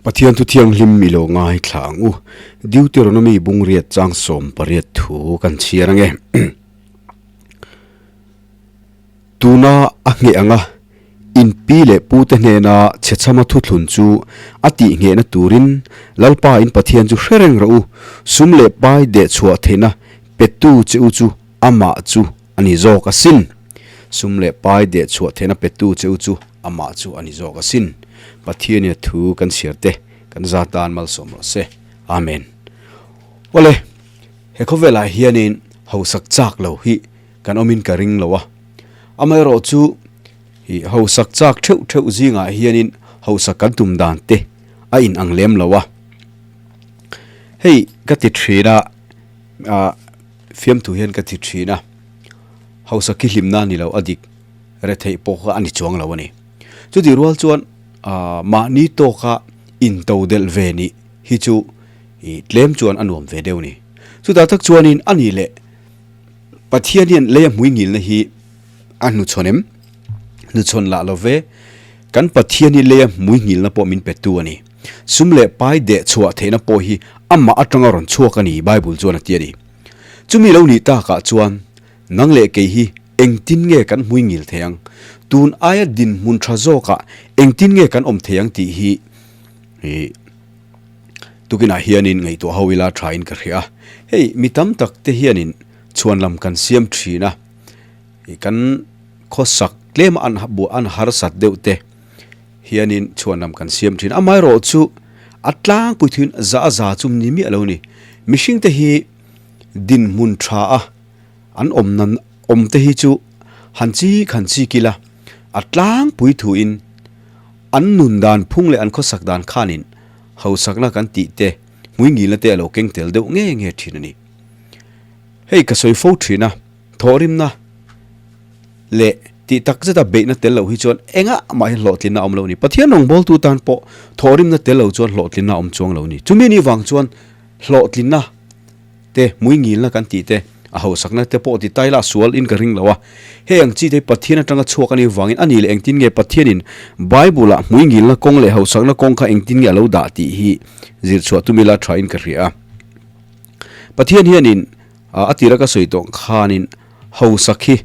Pathian thu thianghlim i lo ngaithla ang u. Deuteronomy bungriat chang 18 thu kan chhiar ange. Tuna a ngheh anga in pi leh pute hnena chhechhama thuthlun chu a tih nghehna turin Lalpa in Pathian chu hre reng rawh u, sum leh pai dehchhuah theihna petu che u chu amah chu a ni zawk asin. Sum leh pai dehchhuah theihna petu che u chu amah chu a ni zawk asin. Pathianin a thu kan chhiar te kan za tan malsawm rawh se. Amen. Awle, he khawvelah hianin hausak chak lo hi kan awmin ka ring lo a. Amaherawh chu hi hausak chak theuh theuh zingah hianin hausak kan tum dan te a inang lem lo a. Hei ka ti thin a, ah fiamthu hian ka ti thin a, hausak hi hlimna a ni lo a dik retheih pawh kha a ni chuang lo a ni. Chutih rual chuan ah mahni tawka into delh ve nih hi chu ih tlem chuan a nuam ve deuh a ni. Chutah tak chuanin a nih leh Pathian hian lei a hmui ngilna hi a hnuchhawn em? Hnuchhawn lah lo ve. Kan Pathian hi lei a hmui ngilna pawh min petu a ni. Sum leh pai deh chhuah theihna pawh hi amah atanga rawn chhuak a ni, Bible chuan a ti a ni. Chumi lo nih takah chuan nang leh kei hi engtin nge kan hmui ngil thei ang? Tun aia dinhmun tha zawkah engtin nge kan awm thei ang tih hi Tukinah hianin ngaihtuah ho ila thain ka hria a, hei mi tam tak te hianin chhuan lam kan siam thin a, kan khawsak tlem a an harsat deuh te hianin chhuan lam kan siam thin a, amaherawh chu a tlangpui thuin za a za chu ni miah lo a ni. Mihring te hi dinhmun tha a an awm nan awm te hi chu han chik han chik ila a tlangpui thuin an nun dan phung leh an khawsak dan khanin Hausakna kan tih te, hmuingilna te a lo keng tel deuh nge nge thin a ni. Hei ka sawi fo thin a, thawhrimna leh tih tak zeta beihna tel loh hi chuan engah mah hian hlawhtlinna a awm lo a ni. Pathian rawngbawltu tan pawh thawhrimna tel lo chuan hlawhtlinna a awm chuang lo a ni. Chumi ni vang chuan hlawhtlinna te, hmuingilna kan tih te, a hausakna te pawh ti tai la sual in ka ring lo a. Hei ang chi te hi Pathian atanga chhuak a nih vangin a nih leh engtin nge Pathianin Bible ah hmuingilna kawng leh hausakna kawng kha engtin nge a lo dah tih hi zir chhuah tum ila tha in ka hria a. Pathian hianin a tira ka sawi tawh khanin hausak hi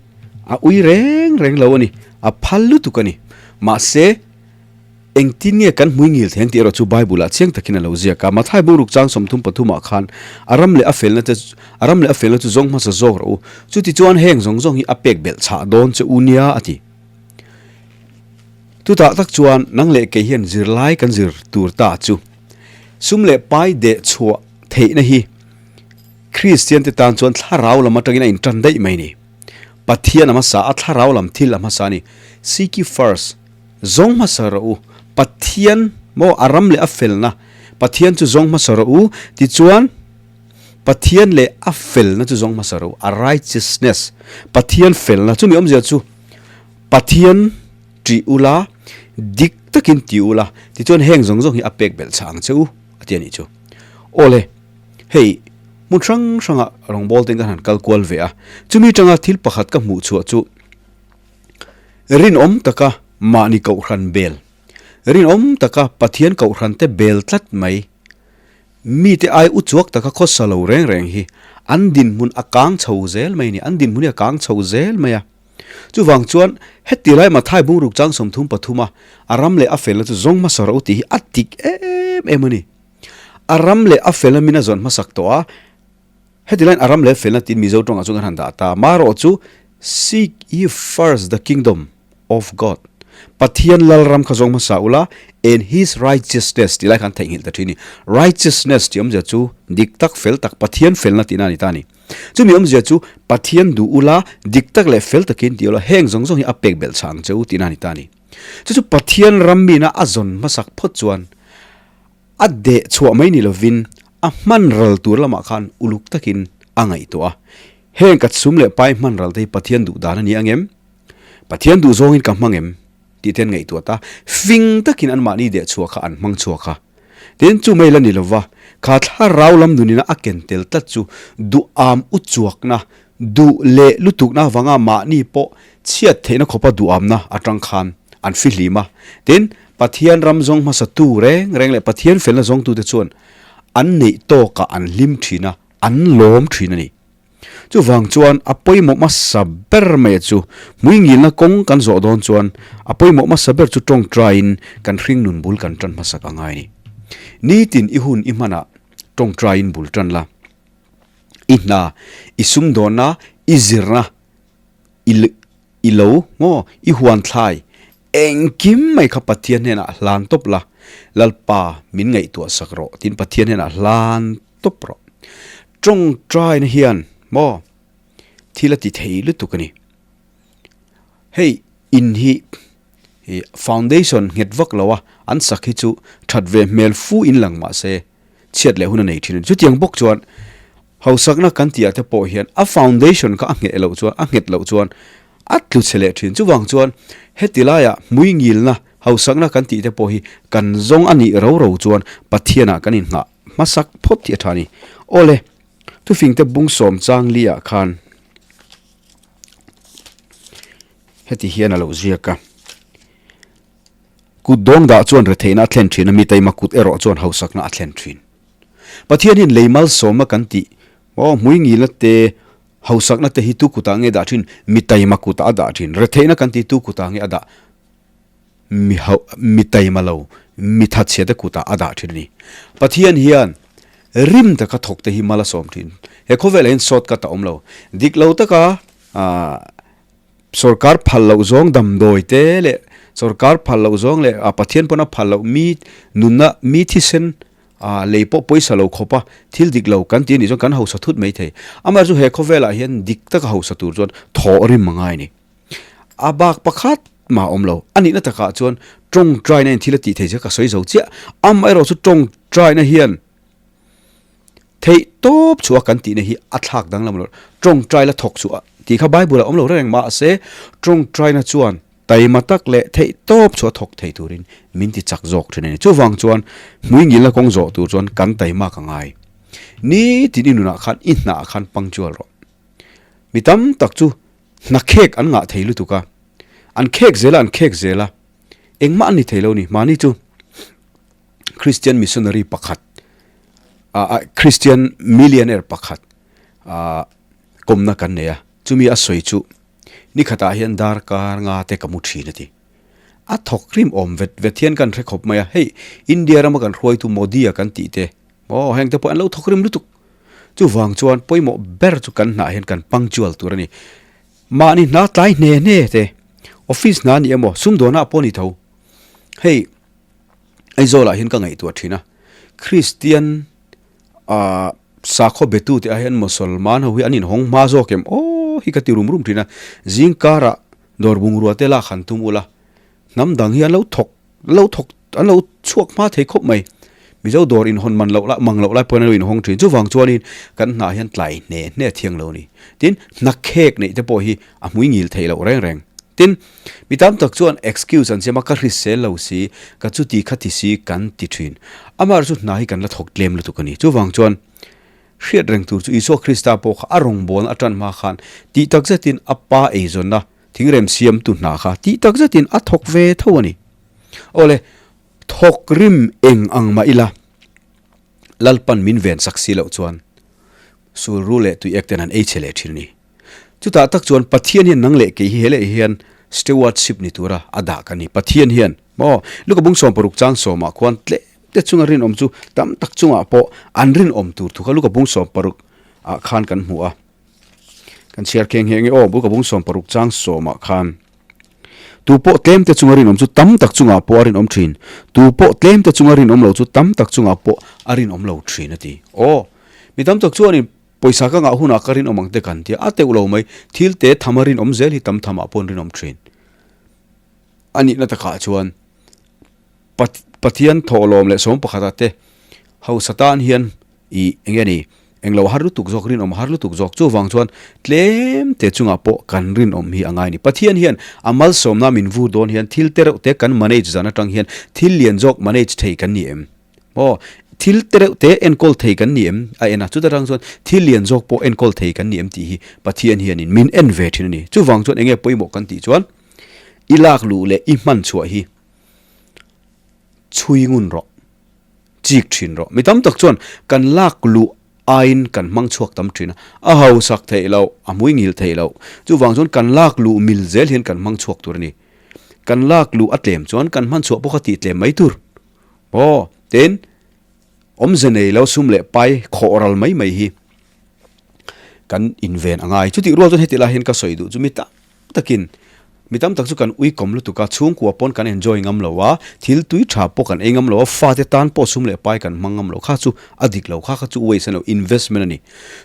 a ui reng reng lo a ni, a phal lutuk a ni. Mahse. Engtin nge kan hmui ngil theng tih erawh chu Bible ah chiang takin a lo ziak a. Mathai bungruk chang 33 ah khan a ram leh a felna te a ram leh a felna chu zawng hmasa zawk rawh u. Chutichuan heng zawng zawng hi a pek belh chhah dawn che u nia a ti. Chutah tak chuan nang leh kei hian zirlai kan zir tur ta chu sum leh pai deh chhuah theihna hi Kristian te tan chuan thlarau lam atangin a intan daih mai ni. Pathian a hmasa a thlarau lam thil a hmasa a ni. Seek ye first. Zawng hmasa rawh u, Pathian maw a ram leh a felna, Pathian chu zawng hmasa rawh u, tichuan Pathian leh a felna chu zawng hmasa rawh u, a righteousness, Pathian felna, chumi awmzia chu Pathian ṭih ula, dik takin ti ula, tichuan heng zawng zawng hi a pek belh chah ang che u, a ti a nih chu. Awle, hei hmun hrang hranga rawngbâwl ten kan han kal kual ve a, chumi ṭanga thil pakhat ka hmuh chhuah chu, Rinawm taka mahni kohhran bel, rinawm taka Pathian kohhrante bel tlat mai, mite ai u chuak taka khawsa lo reng reng hi an dinhmun a kang chho zel mai a ni, an dinhmun hi a kang chho zel mai a. Chuvang chuan heti lai Mathai bungruk chang 33 a a ram leh a felna chu zawng hmasa rawh u tih hi a tik em em a ni. A ram leh a felna min a zawn hmasak tawh a, Heti laiin a ram leh felna tiin Mizo tawngah chuan kan han dah ta. Marawh chu Seek ye first the kingdom of God, Pathian Lalram kha zawng hmasa ula, and his righteousness tih lai khan theihnghilh ta thin a ni. Righteousness tih awmzia chu dik tak, fel tak, Pathian felna tihna a ni ta a ni. Chumi awmzia chu Pathian duh ula, dik tak leh fel takin ti ula, heng zawng zawng hi a pek belh chah ang che u tihna a ni ta a ni. Chu chu Pathian ram mina a zawn hmasak phawt chuan A deh chhuah mai ni lovin a hman ral tur lamah khan uluk takin a ngaihtuah a. Heng ka chhum leh pai hman ral te hi Pathian duh dan a ni ang em? Pathian duh zawngin ka hmang em? tih te an ngaihtuah ta. Fing takin anmahni deh chhuah kha an hmang chhuak a. Tin, chu mai la ni lova, kha thlarau lam nunina a ken tel tlat chu duham u chuakna, duh leh lutukna avanga mahni pawh chhiat theihna khawpa duhamna atang khan an fihlim a. Tin, Pathian ram zawng hmasa tu reng reng leh Pathian felna zawngtute chuan an neih tawkah an hlim thin a, an lawm thin a ni. Chuvang chuan a pawimawh hmasa ber mai chu hmuingilna kawng kan zawh dawn chuan a pawimawh hmasa ber chu tawngtaiin kan hringnun bul kan tan hmasak a ngai a ni. Nitin i hun i hmanah tawngtaiin bul tan la, i hna, i sumdawnna, i zirna, i i lo maw, i huan thlai engkim mai kha Pathian hnenah hlan tawp la, Lalpa min ngaihtuah sak rawh tiin Pathian hnenah hlan tawp rawh. Tawngtaina hian maw thil a ti thei lutuk a ni. Hei in hi foundation nghet vak lo a an sak hi chu that ve hmel fu in lang mah se chhiat leh hun a nei thin a ni. Chutiang bawk chuan hausakna kan tih ah te pawh hian a foundation kha a ngheh loh chuan a nghet loh chuan a tlu chhe leh thin. Chuvang chuan heti laiah hmuingilna hausakna kan tih te pawh hi kan zawng a nih ro ro chuan Pathianah kan inngah hmasak phawt tih a tha a ni. Awle, thufingte bungsawm chang li ah khan heti hian a lo ziak a. Kut dawng dah chuan retheihna a thlen thin a, mi taima kut erawh chuan hausakna a thlen thin. Pathian hian lei malsawmna kan tih aw hmuingilna te, hausakna te hi tu kutah nge dah thin? Mi taima kutah a dah thin. Retheihna kan tih tu kutah nge a dah? Mi hau, mi taima lo, mi thatchhia te kutah a dah thin a ni. Pathian hian rim taka thawk te hi mal a sawm thin. He khawvelah hian shortcut a awm lo. Dik lo taka ah Sorkar phal loh zawng damdawi te leh sorkar phal loh zawng leh a Pathian pawn a phal loh mi nunna mi thisen ah lei pawh pawisa lo khawp a thil dik lo kan ti anih chuan kan hausa thut mai thei. Amaherawhchu he khawvelah hian dik taka hausa tur chuan thawh rim a ngai a ni. A bak pakhat mah a awm lo. A nihna takah chuan tawngtaina in thil a tih thei che ka sawi zo chiah. Amaherawhchu tawngtaina hian Theih tawp chhuah kan tihna hi a thlak danglam lo. Tawngtai la thawk chhuah tih kha Bible ah awm lo reng mahse tawngtaina chuan taima tak leh theih tawp chhuah thawk thei turin min ti chak zawk thin a ni. Chuvang chuan hmuingilna kawng zawh tur chuan kan taima ka ngai. Nitin i nunah khan i hnah khan punctual rawh. Mi tam tak chu hna khek an ngah thei lutuk a, an khek zel a an khek zel a, engmah an ni thei lo ni. Mahni chu. Christian missionary pakhat ah Christian millionaire pakhat ah kawmna kan nei a, chumi a sawi chu nikhatah hian darkar nga te ka mu thin a ti. A thawk rim awm vet vet hian kan hre khawp mai a, hei India rama kan hruaitu Modi a kan tih te aw heng te pawh an lo thawk rim lutuk. Chuvang chuan pawimawh ber chu kan hnah hian kan punctual tur a ni. Mahni hna tlai hne hne te office hna ni emaw sumdawnah pawh ni tho hei. Aizawlah hian ka ngaihtuah thin a, Kristian ah sakhaw betu te ah hian Mosolman ho hi an inhawng hma zawk em aw hi ka ti rum rum thin a, zing karah dawr bungrua te lak han tum ula, hnam dang hi an lo thawk lo thawk an lo chhuak hma thei khawp mai, Mizo dawr inhawn man loh lai mang loh lai pawhin an lo inhawng thin, chuvang chuanin kan hnah hian tlai hne hne a thiang lo a ni. Tin, hna khek neih te pawh hi a hmui ngil theih loh reng reng. Tin, mi tam tak chuan excuse an siam a, ka hrisel lo si, ka chuti kha ti si kan ti thin. Amaherawhchu chu hna hi kan la thawk tlem lutuk a ni. Chuvang chuan hriat reng tur chu Isua Krista pawh kha a rawngbawlna a tan hma khan tih tak zetin a pa eizawnna thingrem siamtu hna kha tih tak zetin a thawk ve tho a ni. Awle, thawk rim eng ang mah ila Lalpan min ven sak si loh chuan sulru leh tuiek ten an ei chhe leh thin a ni. Chutah tak chuan Pathian hian nang leh kei hi he leh hian stewardship ni tura a dah ka ni. Pathian hian maw Luka bung 16 chang sawmah khuan tlem te chunga rinawm chu tam tak chungah pawh an rinawm tur thu kha Luka bung 16 ah khan kan hmu a. Kan chhiar keng nghe nghe aw Luka bung 16 chang sawmah khan Tu pawh tlem te chunga rinawm chu tam tak chungah pawh a rinawm thin. Tu pawh tlem te chunga rinawm lo chu tam tak chungah pawh a rinawm lo thin a ti. Aw mi tam tak chuanin Pawisa ka ngah hunah ka rinawm ang te kan tia, a teuh lo mai, thil te tham a rinawm zel hi tam thamah pawh an rinawm thin. A nihna takah chuan Pathian thawhlawm leh sawm pakhatah te hausa tan hian ih eng nge ni, englo har lutuk zawk, rinawm har lutuk zawk, chuvang chuan tlem te chungah pawh kan rinawm hi a ngai a ni. Pathian hian a malsawmna min vur dawn hian thil te reuh te kan manage zan atang hian thil lian zawk manage thei kan ni em? Aw, thil te reuh te enkawl thei kan ni em? A en a, chuta tang chuan thil lian zawk pawh enkawl thei kan ni em tih hi Pathian hianin min en ve thin a ni. Chuvang chuan enge pawimawh kan tih chuan i lak luh leh i hman chhuah hi Chhui ngun rawh. Chik thin rawh. Mi tam tak chuan kan lak luh aiin kan hmang chhuak tam thin a, a hausak theih loh, a hmui ngil theih loh. Chuvang chuan kan lak luh mil zel hian kan hmang chhuak tur a ni. Kan lak luh a tlem chuan kan hman chhuah pawh kha tih tlem mai tur. Aw, tin, awmze nei lo sum leh pai khawh ral mai mai hi kan inven a ngai. Chutih rual chuan heti lai hian ka sawi duh chu mi tam takin mi tam tak chu kan uikawm lutuk a, chhungkua pawn kan enjoy ngam lo a, thil tui tha pawh kan ei ngam lo a, fate tan pawh sum leh pai kan hmang ngam lo kha chu a dik lo kha kha chu waste a ni lo, investment a ni.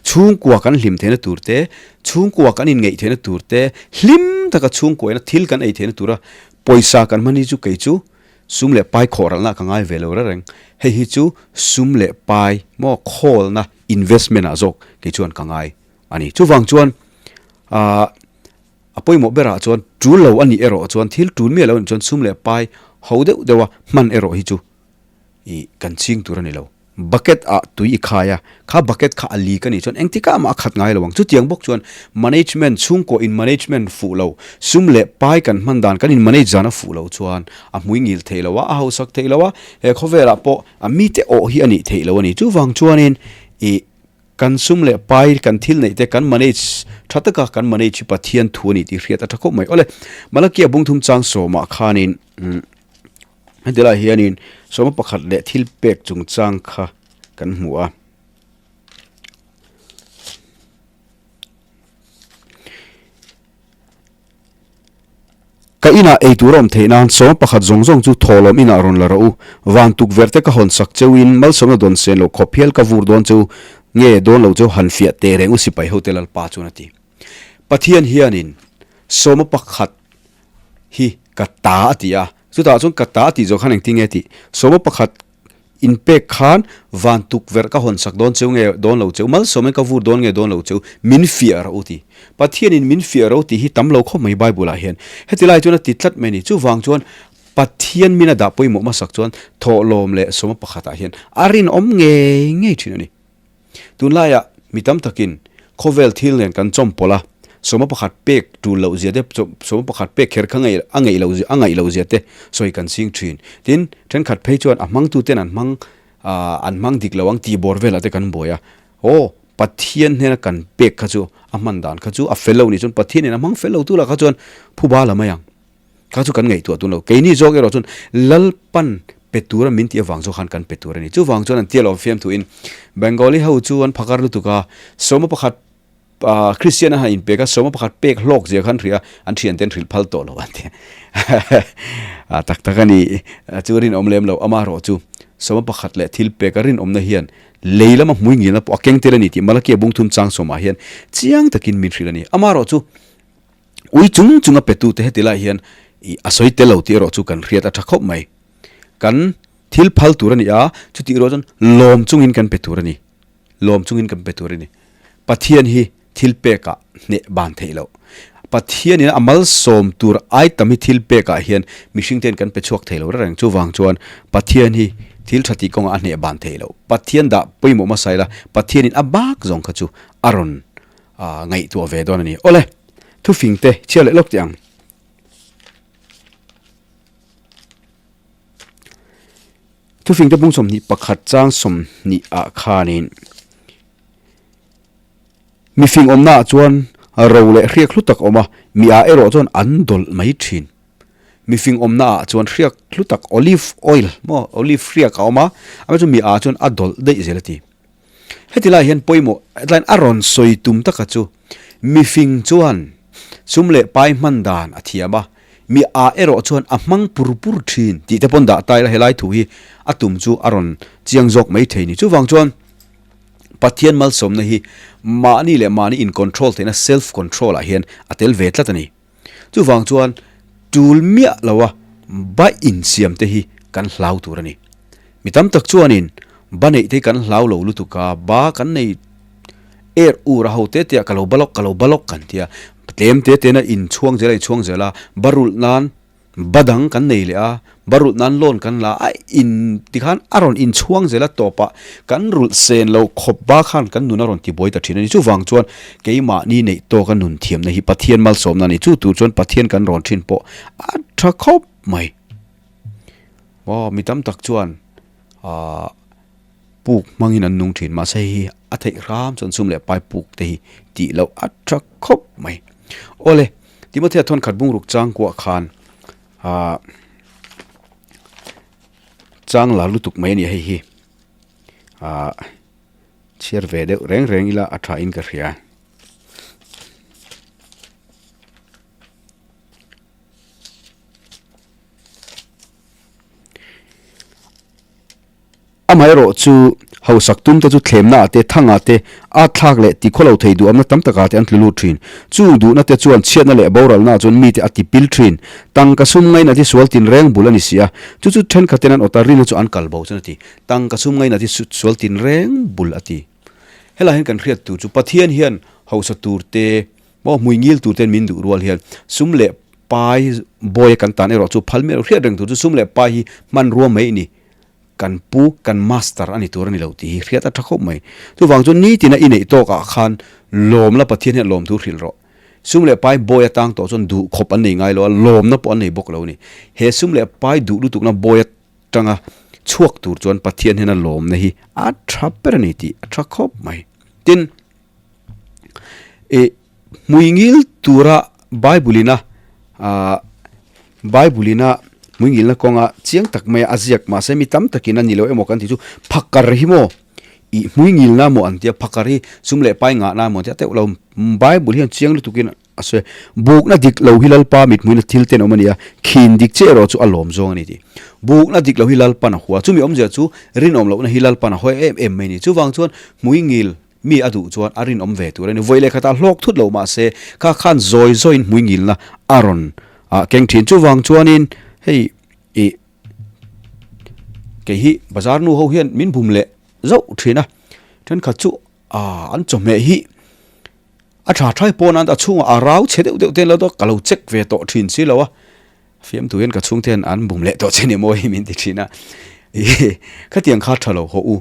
Chhungkua kan hlim theihna tur te, chhungkua kan inngeih theihna tur te, hlim taka chhungkua ina thil kan ei theihna tura pawisa kan hman hi chu kei chu sum leh pai khawh ralna ka ngai ve lo reng, hei hi chu sum leh pai maw khawlna investment ah zawk kei chuan ka ngai a ni. Chuvang chuan aah a pawimawh berah chuan tul lo a nih erawh chuan thil tul miah lo a nih chuan sum leh pai ho deuh deuh a hman erawh hi chu ih kan ching tur a ni lo. Bucket ah tui i khai a, kha bucket kha a leak a nih chuan engtikah mah a khat ngai lo ang. Chutiang bawk chuan management, chhungkaw in management fuh lo, sum leh pai kan hman dan kan in manage dan a fuh lo chuan a hmui ngil theih lo a, a hausak theih lo a, he khawvelah pawh a mite awh hi a nih theih lo a ni. Chuvang chuanin ih kan sum leh pai kan thil neih te kan manage tha taka kan manage hi Pathian thu a ni tih hriat a tha khawp mai. Awle, Malakia bungthum chang sawmah khanin umm heti lai hianin sawma pakhat leh thil pek chungchang kha kan hmu a. Ka inah ei tur a awm theih nan sawma pakhat zawng zawng chu thawhlawm inah rawn la rawh u. Van tukverh te ka hawn sak cheu in malsawmna dawn sen loh khawp hial ka vur dawn cheu nge dawn lo cheu han fiah teh reng u sipai hote Lalpa chuan a ti. Pathian hianin sawma pakhat hi ka ta a ti a, chutah chuan ka ta a tih zawh khan engtin nge tih? Sawma pakhat inpek khan van tukverh ka hawn sak dawn cheu nge dawn lo cheu, malsawmin ka vur dawn nge dawn lo cheu, min fiah rawh u ti. Pathianin min fiah rawh u tih hi tam lo khawp mai Bible ah hian. Heti lai chuan a ti tlat mai a ni. Chuvang chuan Pathian min a dah pawimawh hmasak chuan thawhlawm leh sawma pakhatah hian a rinawm ngei ngei thin a ni. Tunlaiah mi tam takin khawvel thil nen kan chawmpawlh a, sawma pakhat pek tul loh zia te, sawma pakhat pek kher kha ngaih a ngeih loh a ngaih loh zia te sawi kan ching thin. Tin, thenkhat phei chuan a hmangtu ten an hmang an hmang dik lo ang tih bawr velah te kan buai a. Aw, Pathian hnena kan pek kha chu a hman dan kha chu a fel lo nih chuan Pathianin a hmang fel lo tu lah kha chuan phuba la mai ang. Kha chu kan ngaihtuah tun lo. Keini zawk erawh chuan Lalpan pe tura min tih avang zawk khan kan pe tur a ni. Chuvang chuan an tia lo fiam thuin Bengali ho chu an phakar lutuk a, sawma pakhat Kristian a han inpek a, sawma pakhat pek hlawk zia khan hria an thiante an hrilh phal tawh lo an ti. Tak tak a ni. Chu rinawm lem lo. Amaherawh chu sawma pakhat leh thil pek a rinawmna hian lei lama hmui ngilna pawh a keng tel a ni tih Malakia bungthum chang sawmah hian chiang takin min hrilh a ni. Amaherawh chu Ui chung chung a petute heti lai hian i a sawi tel lo tih erawh chu kan hriat a tha khawp mai. Kan thil phal tur a ni a, chutih erawh chuan lawm chungin kan pe tur a ni. Lawm chungin kan pe tur a ni. Pathian hi thil pekah hneh ban theih loh. Pathianin a malsawm tur ai tam hi thil pekah hian mihring ten kan pe chhuak thei lo reng. Chuvang chuan Pathian hi thil tha tih kawngah a hneh ban theih loh. Pathian dah pawimawh hmasa ila Pathianin a bak zawng kha chu a rawn ngaihtuah ve dawn a ni. Awle, thufing te chhiar leh lawk teh ang. Thufing te bung 21 chang 20 ah khanin mifing awmna ah chuan ro leh hriak hlu tak awm a, mi ah erawh chuan an dawlh mai thin. Mifing awmna ah chuan hriak hlu tak olive oil maw olive hriak a awm a, amah chu mi ah chuan a dawlh daih zel a ti. Heti lai hian pawimawh hetlaiin a rawn sawi tum taka chu mifing chuan sum leh pai hman dan a thiam a, mi ah erawh chuan a hmang pur pur thin tih te pawn dah ta ila helai thu hi a tum chu a rawn chiang zawk mai thei ni. Chuvang chuan Pathian malsawmna hi mahni leh mahni in control theihna self control ah hian a tel ve tlat a ni. Chuvang chuan tul miah loa ba insiam te hi kan hlau tur a ni. Mi tam tak chuanin ba neih te hi kan hlau lo lutuk a, ba kan nei er ur a ho te te ah ka lo ba lawk ka lo ba lawk kan ti a, tlem te tena inchhuang zel a inchhuang zel a, ba rulh nan Ba dang kan nei leh a, ba rulh nan loan kan la a, in tikhan a rawn inchhuang zel a tawpah kan rulh sen lo khawp ba khan kan nun a rawn tibuai ta thin a ni. Chuvang chuan keimahni neih tawka nun thiamna hi Pathian malsawmna a ni. Chu tur chuan Pathian kan rawn thin pawh a tha khawp mai. Maw mi tam tak chuan ah puk hmangin an nung thin mahse hei hi a theih hram chuan sum leh pai puk te hi tih loh a tha khawp mai. Awle Timothea thawnkhat bungruk chang kuah khan ah chang lar lutuk mai a ni hei hi ah chhiar ve deuh reng reng ila a tha in ka hria. Amaherawh chu hausak tum te chu thlemna ah te, thang ah te, at thlak leh ti khawlo thei duhamna tam takah te an tlu lut thin. Chung duhna te chuan chhiatna leh boralna ah chuan mite a ti pil thin. Tangka sum ngainat hi sual tinreng bul a ni si a, chu chu thenkhaten an awt a, rinna chu an kal bo chuan a ti. Tangka sum ngainat hi sual tinreng bul a ti. Helai hian kan hriat tur chu Pathian hian hausa tur te, Maw hmui ngil tur ten min duh rual hian sum leh pai bawi a kan tan erawh chu phal miah lo hriat reng tur chu sum leh pai hi hmanrua mai a ni. Kan pu, kan master a ni tur a ni lo tih hi hriat a tha khawp mai. Chuvang chuan nitina i neih tawkah khan lawmna Pathian hian lawmthu hrilh rawh. Sum leh pai bawi atang tawh chuan duh khawp an nei ngai lo a, lawmna pawh an nei bawk lo a ni. He sum leh pai duh lutukna bawi atanga chhuak tur chuan Pathian hian a lawmna hi a tha ber a ni tih a tha khawp mai. Tin. Ih hmui ngil tura Bible ina ah Bible ina hmui ngilna kawnga chiang tak maia a ziak mahse mi tam takin a ni lo emaw kan tih chu phakar hi maw ih hmui ngilna maw an tia phakar hi sum leh pai ngahna emaw an tia teuh lo Bible hian chiang lutukin a sawi a bukna dik lo hi Lalpa mithmuina thil ten awm a ni a khin dik che erawh chu a lawm zawng a ni tih bukna dik lo hi Lalpan a hua chumi awmzia chu rinawm lohna hi Lalpan a hawi em em mai a ni chuvang chuan hmui ngil Mi a duh chuan a rinawm ve tur a ni. Vawi leh khatah hlawk thut lo mahse kha khan zawi zawiin hmui ngilna a rawn keng thin. Chuvang chuanin hei ih kei hi bazar nu ho hian min bum leh zauh thin a. Thenkhat chu ah an chawhmeh hi a tha thai pawn a chhungah a rau chhe deuh deuh te an lo dawk ka lo check ve tawh thin si lo a. Fiamtu hian ka chhungte hian an bum leh tawh che ni maw hi min ti thin a. Khatiang kha tha lo haw u.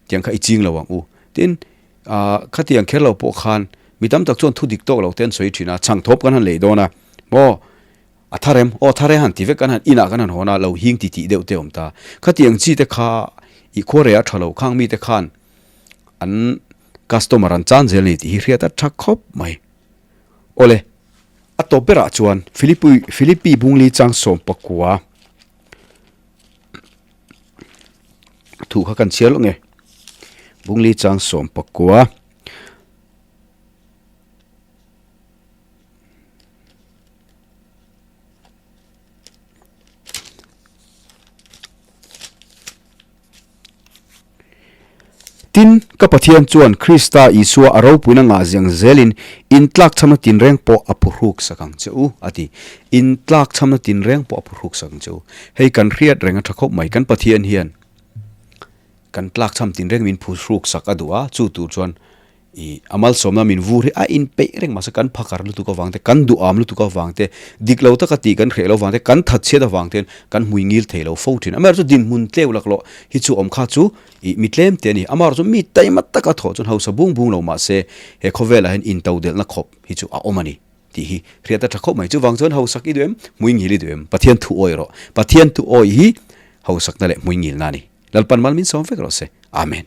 Tiang kha i ching lo ang u. Tin, ah, khatiang kher lo pawh khan mi tam tak chuan thu dik tawk lo te an sawi thin a, chhang thawp kan han lei dawn a, maw, a thar em, aw thar e han ti vek kan han inah kan han hawn a, lo hing ti tih deuh te awm ta. Khatiang chi te kha i khuarei a tha lo khang mi te khan an customer an chan zel a ni tih hi hriat a tha khawp mai. Awle, a tawp berah chuan Philippi Philippi Bungli chang 19. Thu kha kan chhiar loh nge Bungli chang 19. Tin, ka Pathian chuan Krista Isua a ropuina ngah ziang zelin intlakchhamna tinreng pawh a phuhruk sak ang che u, a ti. Intlakchhamna tinreng pawh a phuhruk sak ang che u. Hei kan hriat reng a tha khawp mai. Kan Pathian hian kan tlakchham tinreng min phuhruk sak a duh a, chu tur chuan I a malsawmna min vur hi a inpeih reng mahse kan phakar lutuk avang te, kan duham lutuk avang te, dik lo taka tih kan hreh lo avang te, kan thatchhiat avang ten kan hmui ngil thei lo fo thin. Amaherawhchu dinhmun tleu laklawh hi chu awm kha chu i mi tlem te a ni. Amaherawhchu mi taima taka thawh chuan hausa bung bung lo mahse he khawvelah hian intodelhna khawp hi chu a awm a ni tih hi hriat a tha khawp mai. Chuvang chuan hausak i duh em? Hmui ngil i duh em? Pathian thu awi rawh. Pathian thu awi hi hausakna leh hmui ngilna a ni. Lalpan mal min sawm vek rawh se. Amen.